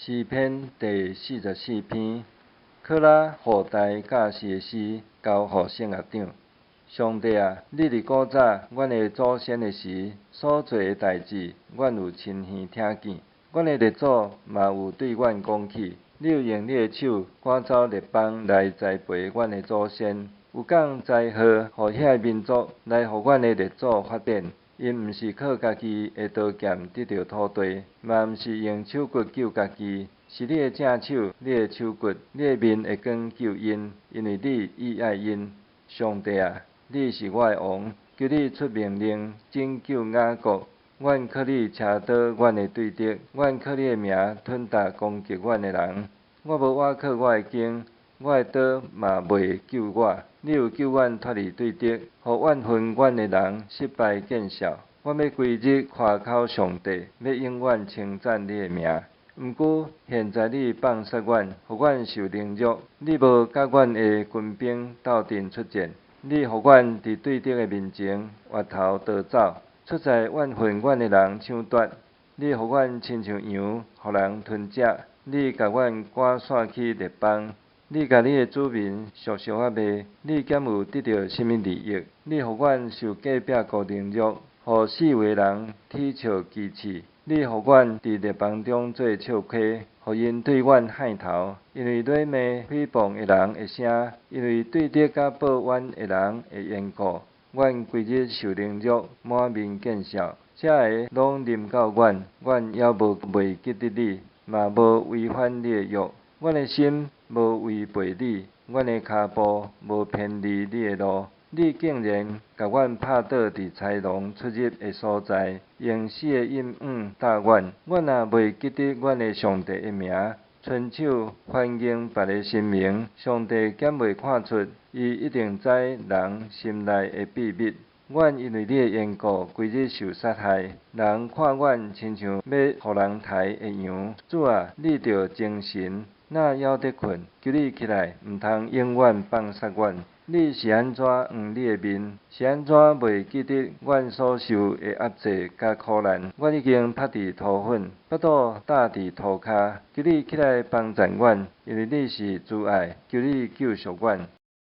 詩篇第44篇，柯拉後代教士的詩，交予聖樂長。上帝啊，你佇古早阮的祖先的時所做的代誌，阮有親耳聽見。阮的列祖嘛有對阮講起。你有用你的手趕走列邦來栽培阮的祖先，有降災禍予遐个民族來予阮的列祖發展。𪜶毋是靠家己的刀劍得著土地，嘛毋是用手骨救家己，是你的正手、你的手骨、你的面的光救𪜶，因為你意愛𪜶。上帝啊，你是我的王，求你出命令拯救雅各。阮靠你車倒阮的對敵，阮靠你的名吞逐攻擊阮的人。我無倚靠我的弓，我的刀嘛袂救我。你有救阮脫離對敵，予怨恨阮的人失敗見笑。阮欲規日誇口上帝，欲永遠稱讚你的名。毋過現在你放殺阮，予阮受凌辱。你無佮阮的軍兵鬥陣出戰，你予阮佇對敵的面前越頭逃走，出在怨恨阮的人搶奪。你予阮親像羊，予人吞食。你共阮趕散去列邦。你共你的子民俗俗仔賣，你敢有得著啥物利益？你予阮受隔壁國凌辱，予四圍人恥笑譏刺。你予阮佇列邦中做笑話，予𪜶對阮害頭。因為詆罵誹謗的人的聲，因為對敵佮報冤的人的緣故，阮規日受凌辱，滿面見笑。這个攏臨到阮，阮猶無袂記得你，嘛無違反你的約。阮的心無違背你，阮的跤步無偏離你的路。你竟然共阮拍倒佇豺狼出入的所在，用死的陰影罩阮。阮若袂記得阮的上帝的名，伸手煩敬別个神明，上帝敢袂看出？伊一定知人心內的秘密。阮因為你的緣故，規日受殺害，人看阮親像欲予人刣的羊。主啊，你著精神，哪猶佇睏？求你起來，毋通永遠放殺阮。你是按怎掩你的面？是按怎袂記得阮所受的壓制佮苦難？阮已經曝佇塗粉，腹肚罩佇塗跤。求你起來幫贊阮，因為你是慈愛，求你救贖阮。